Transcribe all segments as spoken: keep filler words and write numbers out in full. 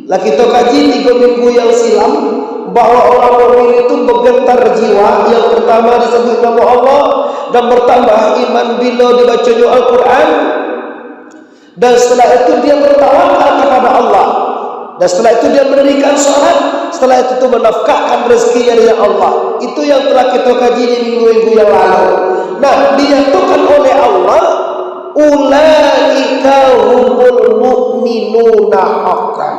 Lah kito kaji tigo minggu yang silam, bahwa orang mukmin itu bergetar jiwa. Yang pertama disabuik namo Allah, dan bertambah iman bilo dibaconyo Al-Quran. Dan setelah itu dia bertawakal kepada Allah. Dan setelah itu dia mendirikan sholat. Setelah itu tu menafkahkan rezekinya dari Allah. Itu yang telah kita kaji di minggu-minggu yang lalu. Nah, dinyatakan oleh Allah, "Ulaika humul mu'minuna haqqan,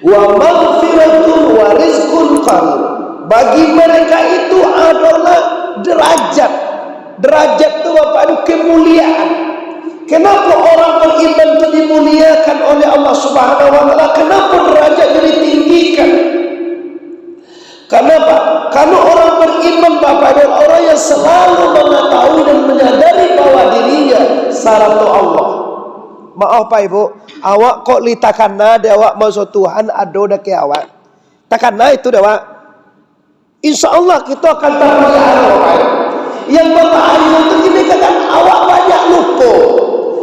wa maghfiratun wa rizqun karim." Bagi mereka itu adalah derajat. Derajat tu, Bapak, itu kemuliaan. Kenapa orang beriman itu dimuliakan oleh Allah Subhanahu wa Ta'ala? Kenapa derajatnya ditinggikan? Kenapa? Karena orang beriman, Bapak Ibu, orang yang selalu mengetahui dan menyadari bahwa dirinya sarato Allah. Maaf, Pak Ibu, awak kok li takana dek awak, maksud Tuhan ado dakek awak. Takana itu dek awak. Insya Allah, kita akan terpelihara, Bapak Ibu. Yang berbahaya itu, kini kadang awak banyak lupa.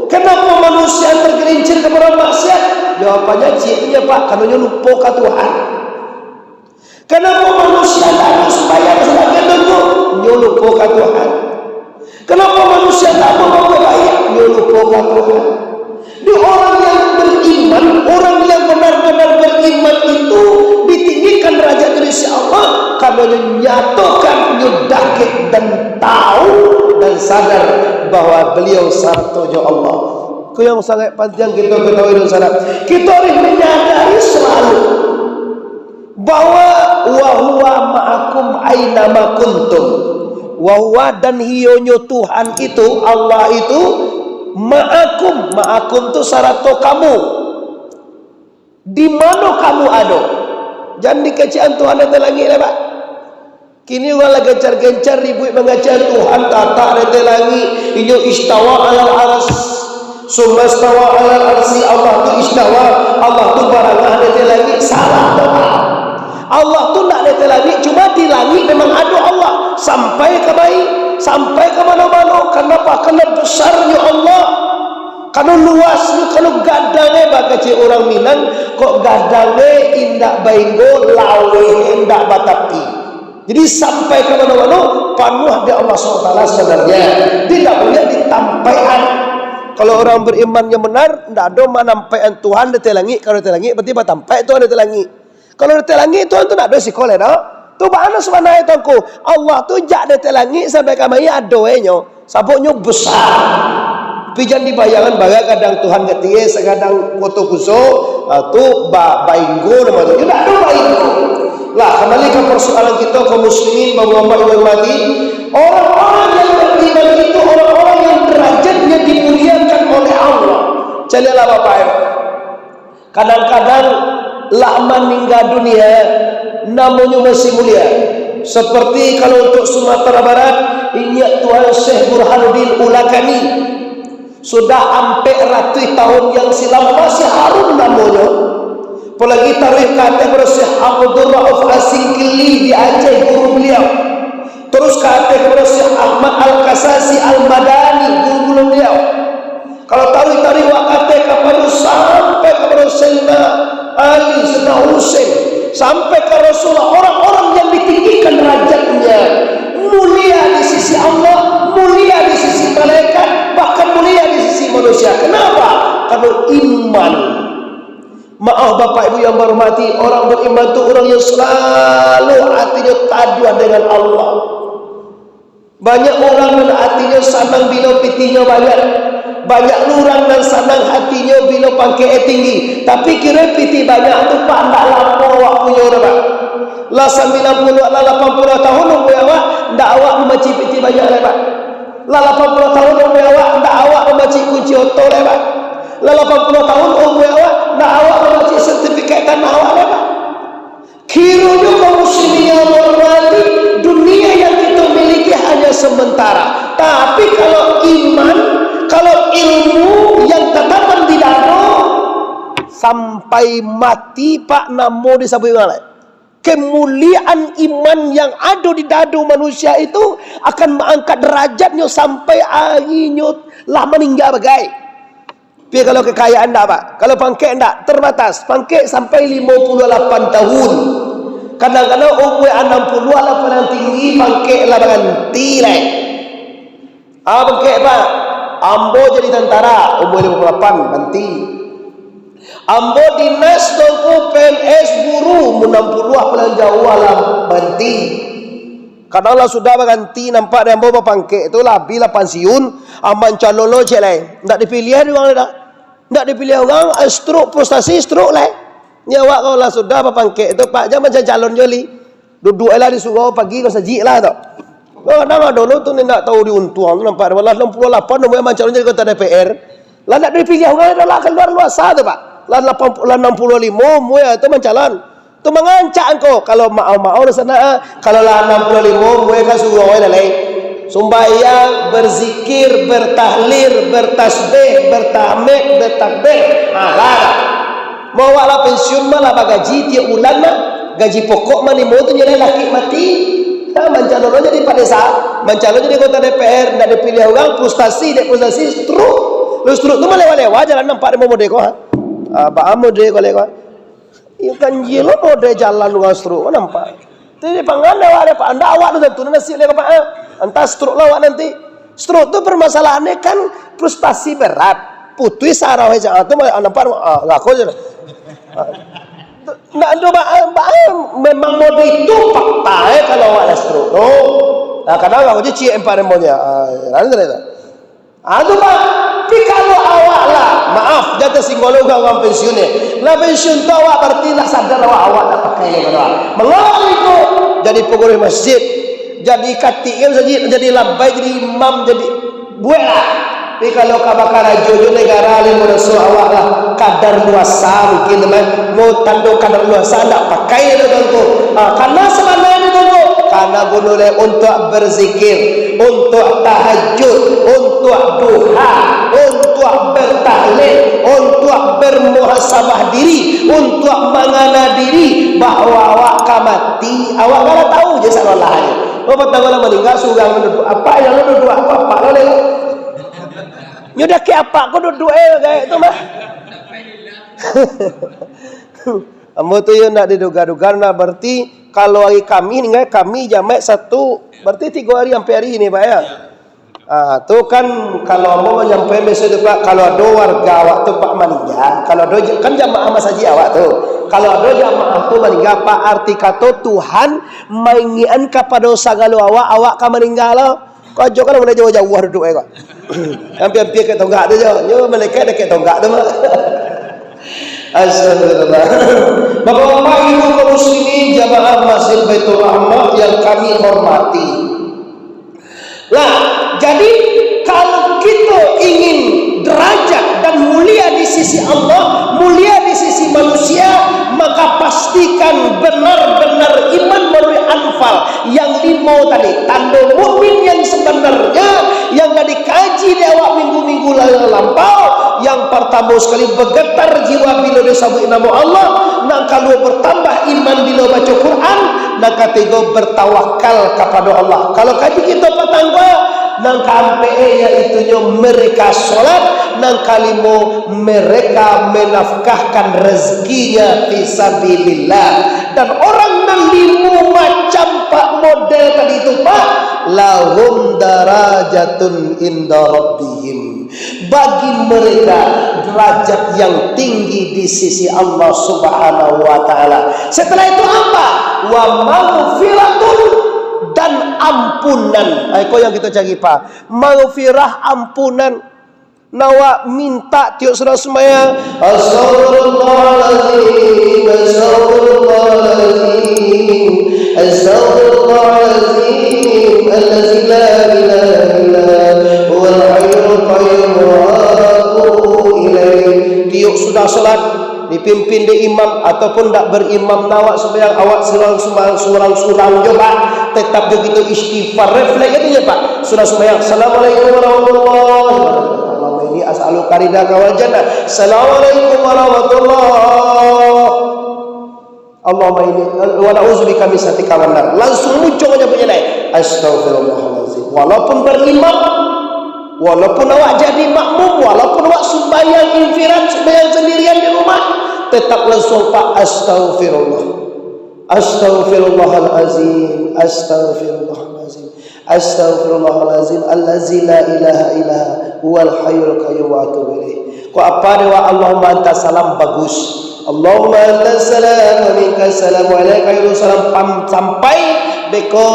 Kenapa manusia tergelincir kepada maksiat? Jawabannya, cirinya, Pak, karena nyo lupa ka Tuhan. Kenapa manusia tak ada sembahyang sebagai bentuk? Nyo lupa ka Tuhan. Kenapa manusia tak mau berbuat baik? Nyo lupa ka Tuhan. Di orang yang beriman, orang yang benar-benar beriman itu ditinggikan derajat dari sisi Allah, karena nyo nyatakan, nyo dakek dan tahu dan sadar bahwa beliau sarato jo Allah. Itu yang sangat penting kita ketahui dan sadar. Kita harus menyadari selalu bahwa wa huwa ma'akum aina ma kuntum. Wa huwa, dan iyonyo Tuhan itu, Allah itu, ma'akum, ma'akum tu sarato kamu. Di mano kamu ado? Jan dikecekan Tuhan di ateh langik lah, Pak. Kini urang lah gencar-gencar ribuik mangecekan Tuhan tatak di ateh langik. Inyo istawa alal arsy. Summa stawa alal arsy, Allah tu istawa, Allah tu barangah di ateh langik, salah tu. Allah tu ndak di ateh langik, cuma di langik memang ado Allah. Sampai ka baik, sampai ka mano-mano, karena apa? Karena besarnyo Allah, karena luasnyo, karena gadangnyo, bakecek urang Minang, kok gadangnyo indak bainggo, laweh indak batapi. Jadi, sampai ka mano-mano, panuah dek Allah subhanahu wa taala sabananyo. Dia indak buliah ditampaikan. Kalau urang beriman yang benar, indak ado manampaikan Tuhan di ateh langik. Kalau di ateh langik, berarti batampaik Tuhan di ateh langik. Kalau di ateh langik, Tuhan tu indak ado siko lai doh. Tu baa nan sabananyo, Tuanku? Allah tu jak di ateh langik sampai kamari ado e nyo. Sababnyo besar. Tapi jan dibayangkan bara gadang Tuhan ka ateh, sagadang Koto Kuso, ah, tu ba-, bainggo namo tu. Indak ado bainggo. Lah, kambali ka persoalan kito, kaum muslimin, bapak-bapak yang hormati, orang-orang yang beriman itu orang-orang yang derajatnya dimuliakan oleh Allah. Caliaklah, Bapak Ibu. Kadang-kadang lah maningga dunia, namonyo masih mulia. Seperti kalau untuk Sumatera Barat, inyiak Tuan Syekh Burhanuddin Ulakani. Sudah ampek ratuih tahun yang silam masih harum namonyo. Apolagi taruih ka ateh pado Syekh Abdul Rauf Asingkili di Aceh, guru beliau. Terus ka ateh pado Syekh Ahmad Al-Kasasi Al-Madani, guru-guru beliau. Kalau taruih-taruih wak ka ateh ka pado, sampai ka pado Sayyidina Ali, Sayyidina Husain, sampai ka Rasulullah, orang-orang yang ditinggikan derajatnya, mulia di sisi Allah, mulia di sisi malaikat, bahkan mulia di sisi manusia. Kenapa? Karena iman. Maaf, Bapak Ibu yang bahormati, orang beriman tu orang yang selalu hatinyo taduah dengan Allah. Banyak urang nan hatinyo sanang bilo pitihnyo banyak. Banyak urang nan sanang hatinyo bilo pangkeknyo tinggi. Tapi kiro pitih banyak tu, Pak, ndak lamo awak punyo doh, Pak. Lah sambilan puluah, lah lapan puluah tahun umua awak, ndak awak mamacik pitih banyak lai, Pak. Lah lapan puluah tahun umua awak, ndak awak mamacik kunci oto lai, Pak. Lah lapan puluah tahun umua awak, ndak awak mamacik sertifikat tanah awak lai, Pak. Kironyo kaum muslimin yang hormati, dunia yang kita miliki hanya sementara. Tapi kalau iman, kalau ilmu yang tanaman di dado, sampai mati, Pak, namo disabuik urang lai. Kemuliaan iman yang ado di dado manusia itu akan maangkat derajatnyo sampai arinyo lah maningga bagai. Tapi kalau kekayaan ndak, Pak. Kalau pangkek ndak, terbatas. Pangkek sampai limo puluah lapan tahun. Kadang-kadang umua anam puluah lah paling tinggi, pangkek lah baranti lai. Ah, pangkek, Pak. Ambo jadi tantara, umua limo puluah lapan, baranti. Ambo dinas, Tuangku, P N S, guru, umua anam puluah paling jauah lah baranti. Kadang lah sudah baranti, nampak dek ambo bapangkek tu, lah abih lah pansiun, ah, mancalon lo ciek lai. Ndak dipiliah dek urang lai doh. Ndak dipiliah urang, ah, stroke, frustasi, stroke lai. Nyo awak kalau lah sudah bapangkek tu, Pak, jan mancalon-calon jo lai. Duduak lah di surau, pagi ka sajik lah tu. Kadang ado lo tu, ni ndak tahu di untuang tu, nampak dek ambo lah anam puluah lapan umua mancalon jadi anggota D P R. Lah ndak dipiliah urang lai doh, lah kalua luasa tu, Pak. Lah lapan puluah, lah anam puluah limo umua tu mancalon. Tu mangancak angko, kalau maau-maau lah sanak, ah. Kalau lah anam puluah limo, mulai ka surau lah lai. Sumbayang, berzikir, bertahlil, bertasbih, bertahmid, bertakbir. Ha, lah. Mau awak lah pensiun mah lah bagaji tiok bulan mah. Gaji pokok mah limo tu nyo lai, lakik mati. Ha, mancalon lo jadi kepala desa, mancalon jadi anggota D P R, ndak dipiliah urang, frustasi, dek frustasi, stroke. Lo stroke tu mah lewa-lewa jalan nampak dek model ko, ha. Ah, baa model ko lai ko. Iyo, ganjil lo model jalan urang stroke, nampak. Jadi pangan awak dek, Pak. Ndak awak tu tantu nasib lai ko, Pak, ah. Antah stroke lah awak nanti. Stroke tu permasalahannyo kan frustasi berat. Putuih sarah, ah, tu mah nampak, ah, ngako je lah. Ah. Ndak ado ba-, ba-, memang model itu fakta, eh, kalau awak lah stroke tu. Nah, kadang aku je ciek empat rembonyo. Ah, nanti lah. Ah, tu, Pak. Tapi kalau awak lah, maaf, jan tasingguang urang, urang pensiun, eh. Lah pensiun tu awak berarti lah sadar awak, awak ndak pakai lagi doh. Mangawak itu jadi pengurus masjid, jadi katik masjid, jadi labai, jadi imam, jadi buek lah. Tapi kalau ka bakarajo jo negara lai, maraso awak lah kadar luasa mungkin, teman. Mau tando kadar luasa ndak pakai tu, Tuangku. Ah, karena sabananyo, Tuangku, karena guno lai untuak berzikir, untuak tahajud, untuak duha, untuak bertahlil, untuak bermuhasabah diri, untuak mangana diri bahwa awak ka mati. Awak kan lah tahu je salah-lahnyo. Oh, patang lah maningga, surang duduak. Apak yang duduak, apak lah lai. Nyo dakek apak ko duduak, eh, gaek tu mah. Ambo tu yo ndak diduga-duga, nah, berarti kalau ari Kamih, ningga Kamih jamaik satu, berarti tigo ari sampai ari ini, Pak, ya. Ah, tu kan kalau ambo manyampaikan biaso tu, Pak, kalau ado warga awak tu, Pak, maningga, kalau ado ja-, kan jamaah masajik awak tu, kalau ado jamaah tu maningga, Pak, arti kato Tuhan maingikan kapado sagalo awak, awak ka maningga lo. Kok ajo kan mulai jauah-jauah duduak, eh, kok. Ampia-ampia dakek tonggak tu jo. Nyo malaikat dakek tonggak tu mah. Astagfirullah. Bapak-bapak, ibu kaum muslimin, jamaah Masjid Baitur Rahmah yang kami hormati. Lah, jadi kalau kito ingin derajat dan mulia di sisi Allah, mulia di sisi manusia, maka pastikan benar-benar iman melalui anfal. Yang limo tadi, tando mukmin yang sebenarnya, yang lah dikaji dek awak minggu-minggu lah lampau. Yang partamo sakali, bagetar jiwa bilo disabuik namo Allah. Nan kaduo, bertambah iman bilo baco Quran. Nan katigo, bertawakal kapado Allah. Kalau kaji kito patang ko, nan kaampek, yaitunyo mereka sholat. Nan kalimo, mereka menafkahkan rezekinya fi sabilillah. Dan orang nan limo macam, Pak, model tadi tu, Pak, lahum darajatun inda rabbihim. Bagi mereka derajat yang tinggi di sisi Allah Subhanahu wa Ta'ala. Setelah itu apa? Wa maghfiratun, dan ampunan. Ah, iko yang kito cari, Pak. Maghfirah, ampunan. Nan awak minta tiok sudah sumbayang, "Astagfirullahaladzim, astagfirullahaladzim, astagfirullahaladzim, allazi la ilaha illa huwal hayyul qayyum wa atubu ilaih." Tiok sudah salat, dipimpin dek imam ataupun dak berimam, nan awak sumbayang, awak surang, surang, surang-surang jo, Pak. Tetap jo kito istighfar, refleks itu je, Pak. Sudah sumbayang, "Assalamualaikum warahmatullahi wabarakatuh. Allahumma inni as'aluka ridaka wal jannah. Assalamualaikum warahmatullahi. Allahumma inni, wa na'udzubika min sakhatika wan nar." Langsung muncul aja bunyi lain. Astagfirullahaladzim. Walaupun berimam, walaupun awak jadi makmum, walaupun awak Sumbayang infirat, sumbayang sandirian di rumah, tetap lansuang, Pak, astagfirullah. Astagfirullahalazim, astagfirullahalazim, astagfirullahalazim, allazi la ilaha illa huwal hayyul qayyum wa atubu ilaih. Kok apa dewa Allahumma anta salam bagus. Allahumma anta salam wa minka salam wa ilaika yurja'un salam, pam-, sampai beko,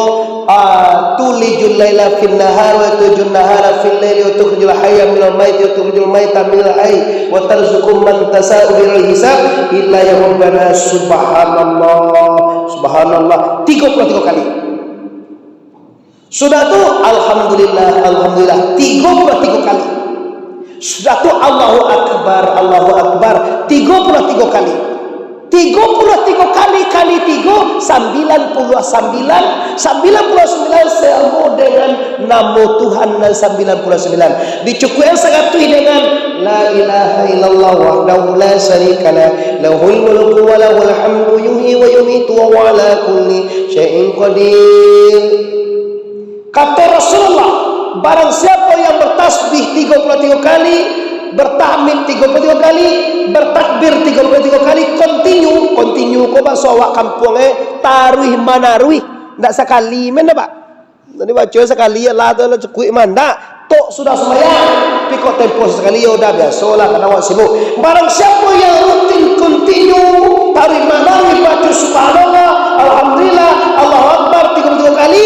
ah, tulijul laila fin nahar wa tulijul nahara fil laili wa tukhrijul hayya minal maiti wa tukhrijul maita minal hayy wa tarzuqu man tasya'u bighairi hisab illa ya Rabbana, subhanallah, subhanallah, tigo puluah tigo kali. Sudah tu, alhamdulillah, alhamdulillah, tigo puluah tigo kali. Sudah tu, Allahu Akbar, Allahu Akbar, tigo puluah tigo kali. Tigo puluah tigo kali, kali tigo, sambilan puluah sambilan, sambilan puluah sambilan samo dengan namo Tuhan nan sambilan puluah sambilan. Dicukuikan saratuih dengan, la ilaha illallah wahdahu la syarikalah, lahul mulku wa lahul hamdu, yuhyi wa yumitu wa huwa ala kulli syai'in qadir. Kato Rasulullah, barang siapo yang bertasbih tigo puluah tigo kali, bertahmid tigo puluah tigo kali, bertakbir tigo puluah tigo kali, kontinu, kontinu ko baso awak kampuang, eh, taruih manaruih, ndak sakali men, Pak. Tadi baco sakali, alah tu lah cukuik mah, ndak. Tok sudah sumbayang, tapi kok tempo sakali, yo udah, biasolah, kadang awak sibuk. Barang siapo yang rutin, kontinu, taruih manaruih baco subhanallah, alhamdulillah, Allahu Akbar tigo puluah tigo kali,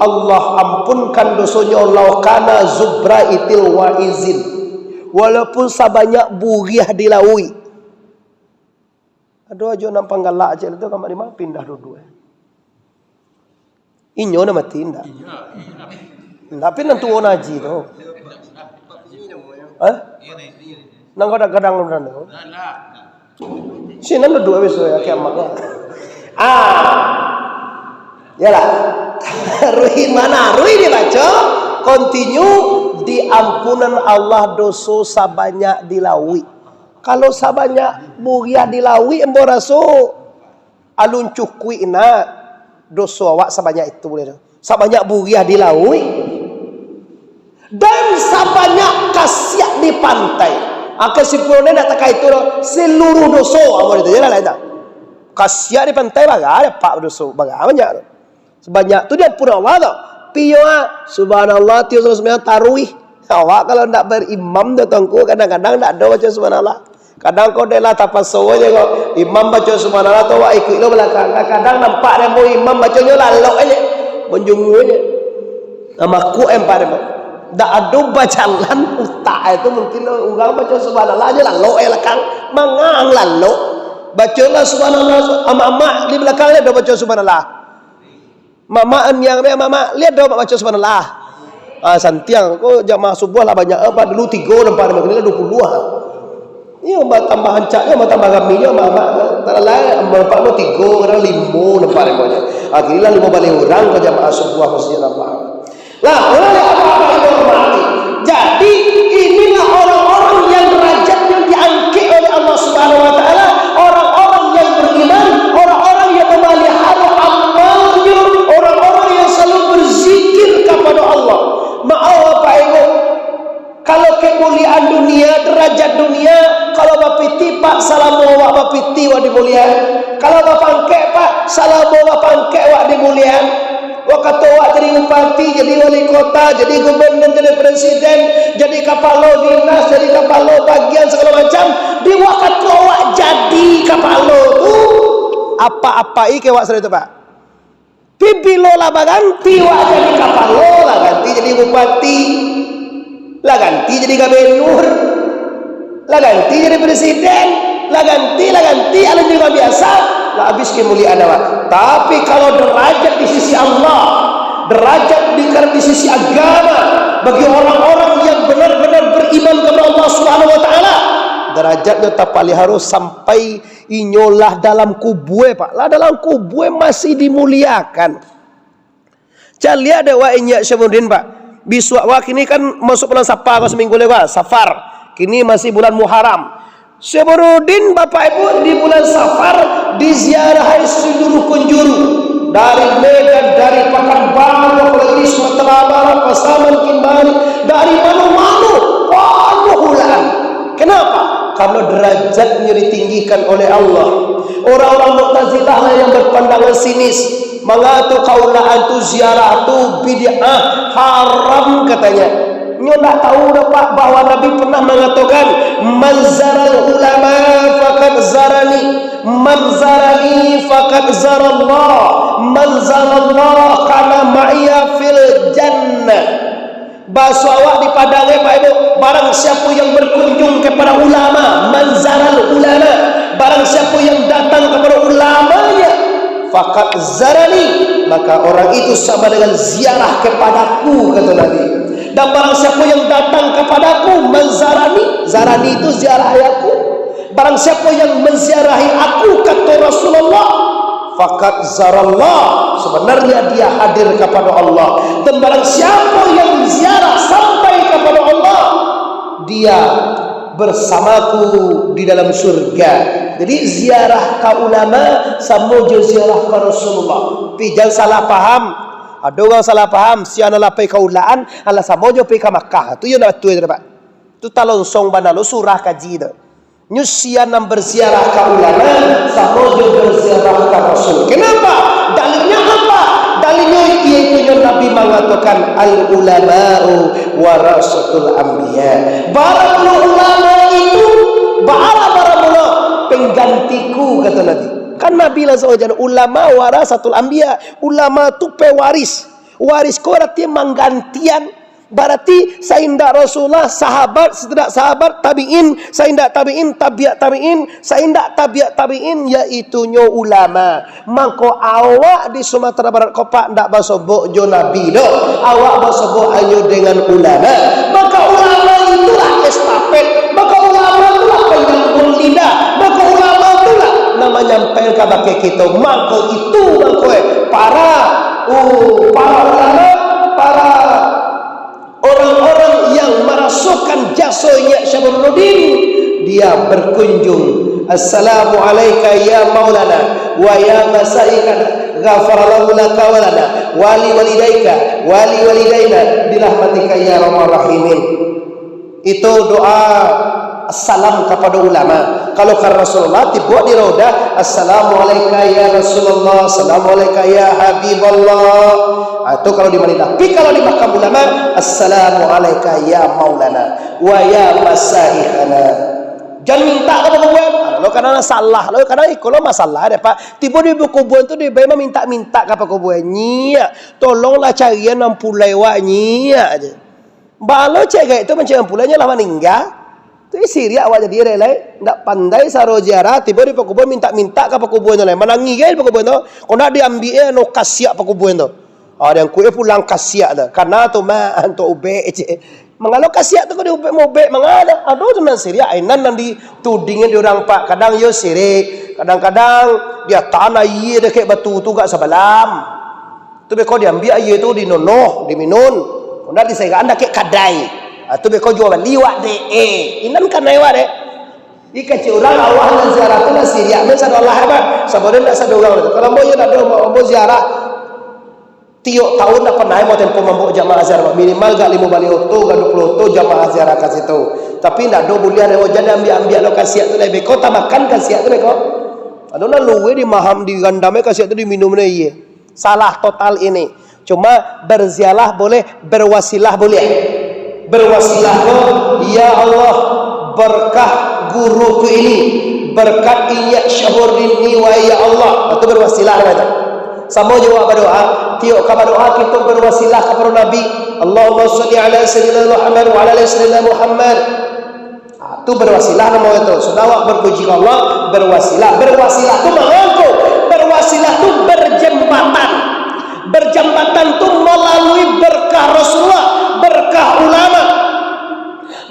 Allah ampunkan dosonyo, lau kana zubra itil waizin, walaupun sabanyak buriah di lauik. Ado ajo nan panggalak cek tu, kamak lima pindah duduak. Inyo nan mati, indak? Indak, tapi nan tuo nan aji tu. Hah? Nan gadang-gadang tu. Sinan duduak biaso ya, kiamat lah. Ah. Yalah. Ruih manaruih dibaco, kontinu, diampunan Allah doso sabanyak di lauik. Kalau sabanyak buriah di lauik, ambo raso alun cukuik nak doso awak sabanyak itu, buliah tu. Sabanyak buriah di lauik, dan sabanyak kasiak di pantai. Ah, kesimpulannya nak takah itu doh, seluruh doso, ambo itu je lah, lain tak. Kasiak di pantai, baga, apak doso, baga banyak tu. Sabanyak tu diampun Allah tu. Piyo ah, subhanallah, tiyo sumbayang taruih. Awak kalau ndak berimam tu, Tuangku, kadang-kadang ndak ado baco subhanallah. Kadang kok dek lah tapaso je kok. Imam baco subhanallah tu, awak ikuik lo balakang. Kadang nampak dek ambo imam baconyo lalok aje. Manjungu aje. Nah, makuak empat dek ambo. Ndak ado bajalan utak itu, mungkin urang baco subhanallah aje lalok aje balakang. Mangang lalok. Bacolah subhanallah, amak-amak di balakang aje ado baco subhanallah. Mamak an yang, mamak, liek doh, mak baco subhanallah. Ah, santiang ko jamaah subuah lah banyak, eh, Pak, dulu tigo nampak, kini lah duo puluah. Iyo, tambah rancaknyo, tambah raminyo, mamak, tak lalai, nampak lo tigo, kadang limo nampak, ah, kini lah limo baleh urang ko jamaah subuah masjid nampak. Lah, oleh apa-apa yang dihormati. Jadi, inilah orang-orang yang derajatnya diangkat oleh Allah Subhanahu wa Ta'ala, orang-orang yang beriman, orang-orang yang memelihara amalnya, orang-orang yang selalu berzikir kepada Allah. Maaf, Bapak Ibu, kalau kemuliaan dunia, derajat dunia, kalau bapiti, Pak, salamo awak bapiti, awak dimuliakan. Kalau bapangkek, Pak, salamo bapangkek, awak dimuliakan. Wakatu awak jadi bupati, jadi wali kota, jadi gubernur, jadi presiden, jadi kapalo dinas, jadi kapalo bagian, sagalo macam, di wakatu awak jadi kapalo tu, apa-apai ka awak sadonyo tu, Pak. Tapi bilo lah baganti awak jadi kapalo, lah ganti jadi bupati, lah ganti jadi gubernur, lah ganti jadi presiden, lah ganti, lah ganti, alun jadi urang biasa, lah habis kemuliaan awak. Tapi kalau derajat di sisi Allah, derajat di, di sisi agama, bagi orang-orang yang benar-benar beriman kepada Allah Subhanahu wa Ta'ala, derajatnya tapaliharo sampai inyo lah dalam kubua, Pak. Lah dalam kubua masih dimuliakan. Caliak dek wak inyiak Syamsuddin, Pak. Bisuak wak, kini kan masuk bulan Safar, saminggu lai, Pak. Safar. Kini masih bulan Muharram. Syamsuddin, Bapak Ibu, di bulan Safar diziarahi seluruh penjuru. Dari Medan, dari Pekanbaru, apalagi di Sumatera Barat, Pasaman, Kintamani, dari mano-mano, panuah hulaan. Karena derajatnya ditinggikan oleh Allah. Orang-orang Mu'tazilah lah yang berpandangan sinis, mangatokan kaulaan tu, ziarah tu bid'ah, haram katanya. Nyo ndak tahu dah, Pak, bahwa Nabi pernah mengatakan, "Man zaral ulama faqad zarani, man zarani faqad zarallah, man zarallah kana ma'iya fil jannah." Baso awak di Padang, eh, Pak Ibu, barang siapa yang berkunjung kepada ulama, man zaral ulama, barang siapa yang datang kepada ulamanya, faqad zarani, maka orang itu sama dengan ziarah kepadaku, kata Nabi. Dan barang siapa yang datang kepadaku, man zarani, zarani itu ziarahi aku. Barang siapa yang menziarahi aku, kata Rasulullah, faqad zarallah, sebenarnya dia hadir kepada Allah. Dan barang siapa yang ziarah sampai kepada Allah, dia bersamaku di dalam surga. Jadi, ziarah ka ulama samo jo ziarah ka Rasulullah. Tapi jan salah paham. Ado urang salah paham, sia nan lah pai ka ulaan, alah samo jo pai ka Makkah. Tu yo ndak batua tu, Pak. Tu talonsong bana lo surah kaji tu. Nyo sia nan berziarah ka ulama, samo jo berziarah ka Rasul. Kenapa? Dalilnya apa? Dalilnya, yaitu Nabi mengatakan, "Al ulama'u warasatul anbiya." Barang ulama itu bara-bara mulo penggantiku, kata Nabi. Kan Nabi langsung aja, "Ulama warasatul anbiya." Ulama tu pewaris. Waris ko arti manggantian. Bararti saindak Rasulullah, sahabat, saindak sahabat, tabi'in, saindak tabi'in, tabiat tabi'in, saindak tabiat tabi'in, yaitunyo ulama. Mangko awak di Sumatera Barat ko, Pak, ndak basobok jo Nabi doh. Awak basobok hanyo dengan ulama. Maka ulama itulah estafet. Maka ulama itulah panyambung lidah. Maka ulama itulah nan manyampaikan kabake kito. Mangko itu, mangko, eh, para, uh, para ulama, para orang-orang yang marasokan jaso inyak Syekh Burhanuddin, dia berkunjung. "Assalamu alaika ya maulana, wa ya masaikana, ghafarallahu laka wa lana, wa li walidaika, wa li walidaina, birahmatika ya arhamar rahimin." Itu doa salam kepada ulama. Kalau ka Rasulullah, tibo di Raudah, "Assalamu alaika ya Rasulullah, assalamu alaika ya Habiballah." Ah, tu kalau di Madinah. Tapi kalau di makam ulama, "Assalamu alaika ya maulana, wa ya masaihana." Jan minta ka pakuburan. Ah, lo kadang salah, lo kadang iko lo masalah deh, Pak. Tibo di pakuburan tu, di bae maminta-minta ka pakuburan. Nyiak, tolonglah carian nan pulai wak, nyiak aja. Baa lo cegak tu mancari pulai, nyo lah maningga. Tu siriak awak jadi, lai. Ndak pandai saro ziarah, tibo di pakuburan minta-minta ka pakuburan tu, lai. Manangih gai di pakuburan tu. Kok ndak diambiak, eh, no kasiak pakuburan tu. Ah, diangkuik, eh, pulang kasiak tu. Kana tu, mak, antok ubek je. Mangalo kasiak tu kok diubek-ubek, mangalo. Aduh, tu nan siriak, ai nan, nan ditudingan di urang, Pak. Kadang yo sirik, kadang-kadang diataan aia dakek batu tu gak sabalam. Tu beko diambiak aia tu, dinonoh, diminun. Kok ndak diserakan dakek kadai. Ah, tu beko jua bali wak dek, eh. Inan kanai wak dek. Di kecek urang awak nan ziarah tu lah siriak, men sado Allah, Pak. Sabodo ndak sado urang tu. Kalau ambo yo ndak ado, ambo ziarah. Tiok taun ndak pernah ambo tempo mambok jamaah ziarah. Minimal gak limo baleh oto, gak duo puluah oto jamaah ziarah ka situ. Tapi ndak ado buliah rewo, jan ambiak-ambiak lo kasiak tu lai. Beko tamakan kasiak tu beko. Ado nan luwe dimaham, digandam, eh, kasiak tu diminum ni, iye. Salah total ini. Cuma berziarah boleh, berwasilah boleh. Berwasilah ko, "Ya Allah, berkah guruku ini, berkat inyak Syahurdin ni, wahai ya Allah." Itu berwasilah namanya. Samo jo awak badoa, tiok ka badoa kito berwasilah kapado Nabi. "Allahumma shalli ala Sayyidina Muhammad wa ala ali Sayyidina Muhammad." Ah, tu berwasilah namo itu. Sudah awak berpuji ka Allah, berwasilah. Berwasilah tu mangangko. Berwasilah tu berjambatan. Berjambatan tu malalui berkah Rasulullah, berkah ulama.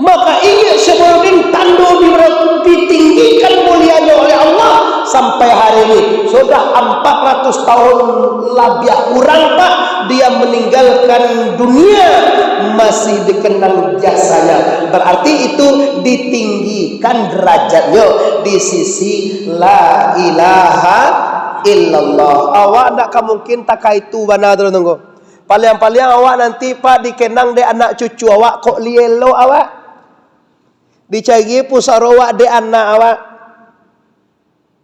Maka inyo sabalun tando di, ditinggikan mulianyo oleh Allah sampai hari ini. Sudah empat ratus tahun labiah kurang, Pak, dia meninggalkan dunia, masih dikenang jasanya. Berarti itu ditinggikan derajatnya di sisi la ilaha illallah. Awak ndak ka mungkin takah itu bana tu, tunggu. Paliang-paliang awak nanti, Pak, dikenang dek anak cucu awak, kok lielo awak. Dicari pusaro awak dek anak awak.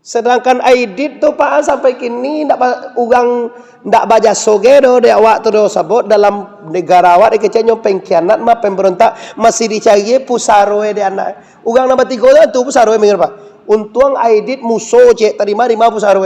Sedangkan Aidit tu, Pak, sampai kini ndak ba-, urang ndak bajaso ge doh dek awak tu doh, sabab dalam negara awak dikecek nyo pengkhianat mah, pemberontak, masih dicari pusaro dek anak. Urang nan batigo tu, tu pusaro minggu, Pak. Untuang Aidit muso cek, tarima-rima pusaro.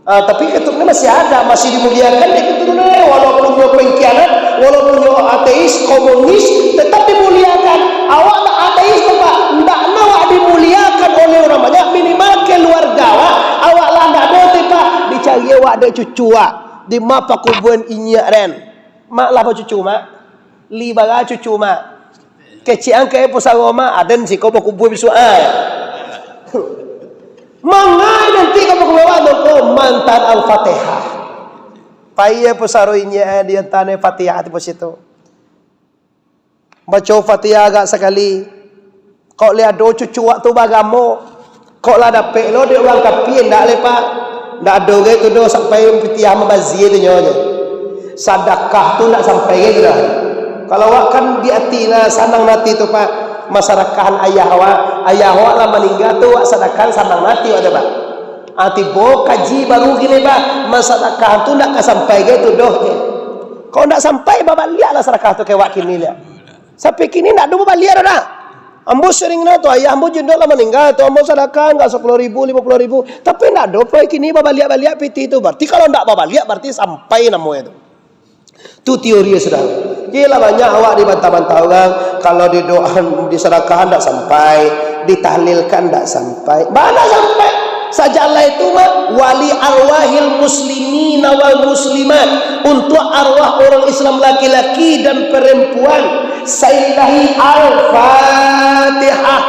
Ah, tapi keturunan masih ada, masih dimuliakan dek keturunan, walaupun nyo pengkhianat, walaupun nyo ateis, komunis, tetap dimuliakan. Awak tak ateis tu, Pak, ndak nak awak dimuliakan oleh urang banyak, minimal keluarga awak, awak lah ndak ado tu, Pak, dicari awak dek cucu awak, di ma pakuburan inyiak den, mak lah bacucu, mak, li bara cucu, mak. Kecek angkai pusaro mah, aden siko bakubua bisuak ai. Mangai nanti ka bakubua awak tu ko mantan Al-Fatihah. Pai pusaro inyiak ai, diantaan Fatihah tu situ. Baco Fatihah agak sakali. Kok lai ado cucu awak tu baagamo. Kok lah dapek lo dek urang kapia, ndak lai, Pak. Ndak ado gai tu doh sampai pitih mubazia tu nyo je. Sadakah tu ndak sampai gai tu doh. Kalau awak kan di ati lah, sanang ati tu, Pak. Masadakahan ayah awak, ayah awak lah maningga tu, awak sadakahan sanang ati awak tu, Pak. Ah, tibo kaji baru kini, Pak. Masadakahan tu ndak ka sampai gai tu doh je. Kok ndak sampai, babaliak lah sadakah tu ka awak kini liak. Sampai kini ndak ado babaliak doh dah. Ambo sering nah tu, ayah ambo jundok lah maningga tu, ambo sadakah agak sapuluah ribu, limo puluah ribu. Tapi ndak ado pai kini babaliak-baliak pitih tu. Berarti kalau ndak babaliak, berarti sampai namonyo tu. Tu teori sudah. Jadi lah banyak awak dibantah-bantah urang, kalau didoakan, disadakahan ndak sampai, ditahlilkan ndak sampai. Bana sampai. Sajaleh tu mah, wali arwahil muslimina wal muslimat, untuk arwah orang Islam laki-laki dan perempuan, sailahi Al-Fatihah.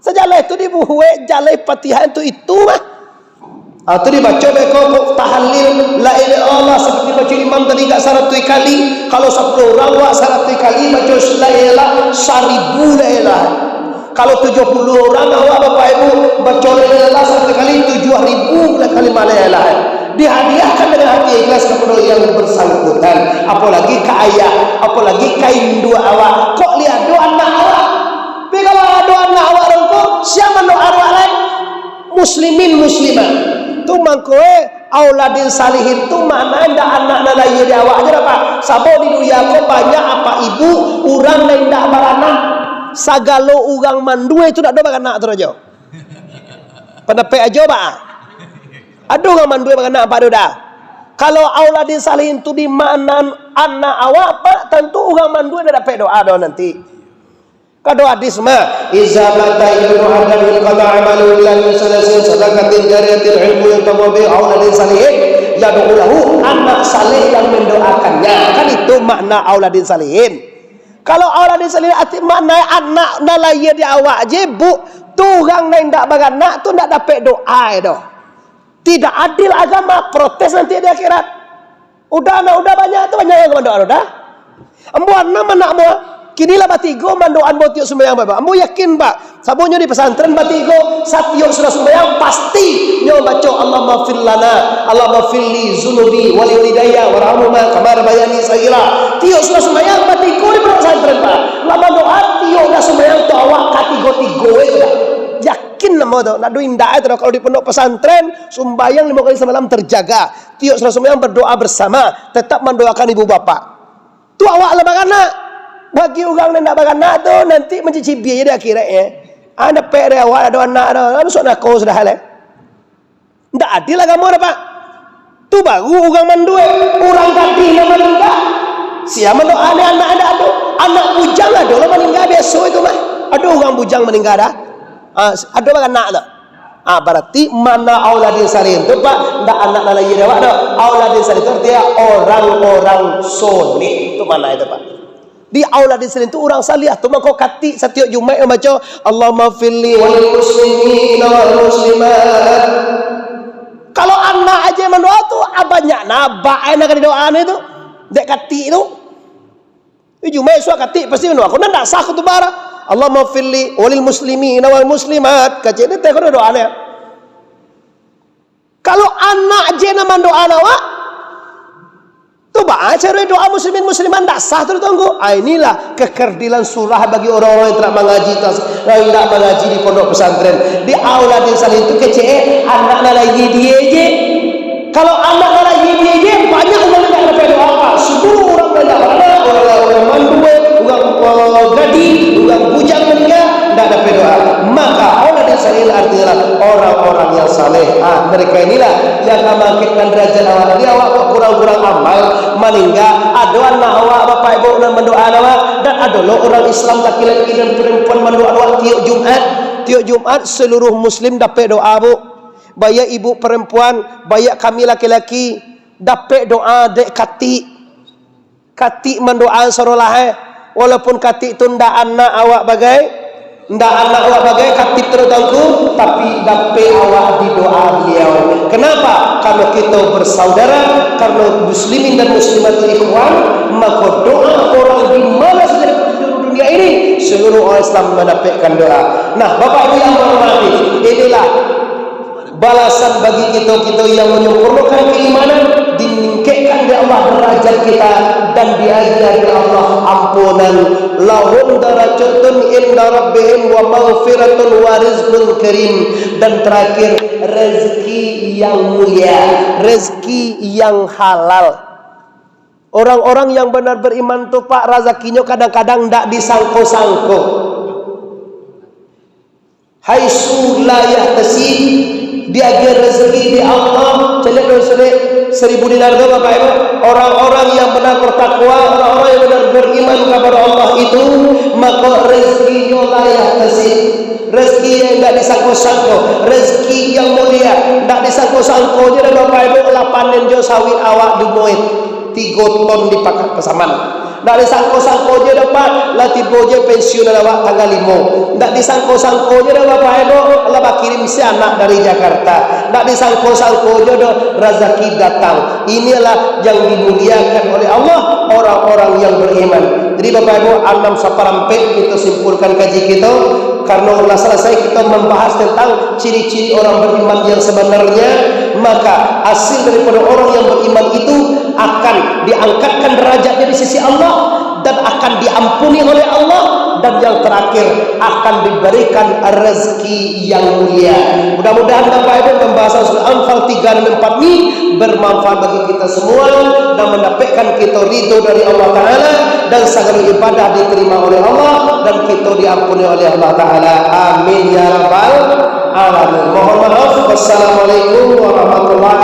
Sajaleh tu dibuek jaleh Fatihah tu itu mah. Ah, tu dibaco beko kok tahlil, la ilaha illallah, seperti baco imam tadi agak saratuih kali. Kalau sapuluah urang awak saratuih kali baco la ilaha illallah, saribu la ilaha. Kalau tujuah puluah urang awak, Bapak Ibu, baco la ilaha illallah saratuih kali, tujuah ribu lah kalimah la ilaha. Dihadiahkan dengan hati ikhlas kepada yang bersangkutan. Apalagi ka ayah, apalagi ka induak awak. Kok lai ado anak awak? Tapi kalau ado anak awak rungkung, sia mandoa awak lai? Muslimin muslimat. Tu mangko, eh, auladin salihin tu maknanyo ndak anak nan lahia di awak ajo dah, Pak. Sabab di dunia ko banyak apak ibu, urang nan indak baranak. Sagalo urang mandua tu ndak ado baranak tu ajo. Pandapek ajo, Pak. Ado urang mandua baranak, Pak, ado dah. Kalau auladin salihin tu di makna anak awak, Pak, tantu urang mandua ndak dapek doa doh nanti. Kado hadis mah, "Iza mata ibnu Adam inqata amaluhu illa min salasin, sadaqatin jariyatin, ilmu yuntafa'u bihi, auladin salihin yad'u lahu," anak saleh yang mendoakannya. Kan itu makna auladin salihin. Kalau auladin salihin, arti makna anak nan lahia di awak je, Bu, tu urang nan indak baranak tu ndak dapek doa doh. Tidak adil agama, protes nanti di akhirat. Udah, anak udah banyak tu, banyak yang mandoa udah. Ambo anam anak ambo. Kini lah batigo mandoa ambo tiok sumbayang, Pak. Ambo yakin, Pak. Sabonyo di pesantren batigo, satiok sudah sumbayang, pasti nyo baco, "Allahumma fir lana, Allahumma firli zunubi wali walidayya warhamhuma kama rabbayani saghira." Tiok sudah sumbayang, batigo di pondok pesantren, Pak. Lah mandoa, tiok dah sumbayang tu awak katigo-tigo itu, Pak. Yakin ambo tu, ndak ado indak itu dah. Kalau di pondok pesantren, sumbayang limo kali samalam terjaga. Tiok sudah sumbayang berdoa bersama, tetap mandoakan ibu bapak. Tu awak lah baranak. Bagi urang nan indak baranak tu, nanti mancicibi aja di akhirat, ya. Ah, dapek deh awak ado anak dah. Masuk narako sudah, leh. Ndak adil agamo dah, Pak. Tu baru urang mandua, urang gadih nan maningga. Sia mandoa ni anak indak ado. Anak bujang ado lah maningga biaso itu mah. Ado urang bujang maningga dah. Ah, ado baranak tu. Ah, berarti mana auladin salihin tu, Pak? Ndak anak nan lahia di awak tu. Auladin salihin tu artinya orang-orang soleh. Tu mana itu, Pak? Di auladin salihin tu urang saleh tu, mangko katik satiok Jumaik mambaco, "Allahumma firli wal muslimina wal muslimat." Kalau anak aja mandoa tu, ah, banyak nabak ai nak didoa ni tu. Dek katik tu. Di Jumaik suah katik pasti mandoa. Kau ndak sah khutbah dah. "Allahumma firli walil muslimina wal muslimat." Kacik ni teh kau doa ni. Kalau anak je nan mandoa awak, Tu baa caro doa muslimin muslimat ndak sah tu, Tuangku? Ah, inilah kekerdilan surah bagi orang-orang yang tidak mangaji tas-, yang tidak mangaji di pondok pesantren. Di aula di salin tu kecek, eh, anak nan lahia dia je. Kalau anak nan lahia dia je, banyak urang nan indak dapek doa, Pak. Sapuluh urang nan indak baranak, urang, urang mandua, urang, urang gadih, urang bujang maningga, indak dapek doa. Maka aula di salin artinya orang-orang yang saleh. Ah, mereka inilah yang ka maangkekkan derajat awak. Jadi awak kok kurang-kurang amal, maningga, ado anak awak, bapak ibu, nan mandoakan awak, dan ado lo urang Islam laki-laki dan perempuan mandoakan awak tiok Jumat. Tiok Jumat seluruh muslim dapek doa, Bu. Baiak ibu perempuan, baiak kami laki-laki, dapek doa dek katik. Katik mandoakan sarolah, eh. Walaupun katik tu ndak anak awak bagai, ndak anak awak bagai katik tu, Tuangku, tapi dapek awak di doa beliau. Kenapa? Karena kita bersaudara, karena muslimin dan muslimat ikhwan, maka doa orang di mana saja di penjuru dunia ini, seluruh orang Islam mendapatkan doa. Nah, Bapak Ibu yang hormati, inilah balasan bagi kito-kito yang menyempurnakan keimanan, diningkekkan dek Allah derajat kita, dan diagiah dek Allah ampunan. Lahum darajatun inda rabbihim wa maghfiratun wa rizqun karim. Dan terakhir, rezeki yang mulia, rezeki yang halal. Orang-orang yang benar beriman tu, Pak, razakinyo kadang-kadang ndak disangko-sangko. Haitsu la yahtasib, diagiah rezeki dek Allah, caliak dulu sudah, saribu dinar tu, Bapak Ibu. Orang-orang yang benar bertakwa, orang-orang yang benar beriman kepada Allah itu, maka rezekinyo la yahtasib. Rezeki yang indak disangko-sangko, rezeki yang mulia, indak disangko-sangko je dah, Bapak Ibu, lah panen jo sawit awak dumoit, tigo ton dipakan pasaman. Ndak disangko-sangko je dapat, lah tibo je pensiun awak tanggal limo. Ndak disangko-sangko je dah, Bapak Ibu, lah bakirim si anak dari Jakarta. Ndak disangko-sangko je dah, razaki datang. Inilah yang dimuliakan oleh Allah, orang-orang yang beriman. Jadi, Bapak Ibu, anam saparampek kita simpulkan kaji kita, karena lah selesai kita membahas tentang ciri-ciri orang beriman yang sebenarnya, maka hasil daripada orang yang beriman itu akan diangkatkan derajatnya di sisi Allah, dan akan diampuni oleh Allah, dan yang terakhir, akan diberikan rezeki yang mulia. Mudah-mudahan Bapak Ibu pembahasan Surah Anfal tiga dan empat ni bermanfaat bagi kita semua dan mendapatkan kita ridho dari Allah Ta'ala dan segala ibadah diterima oleh Allah dan kita diampuni oleh Allah Ta'ala. Amin ya rabbal alamin. Mohon maaf. Wassalamualaikum warahmatullahi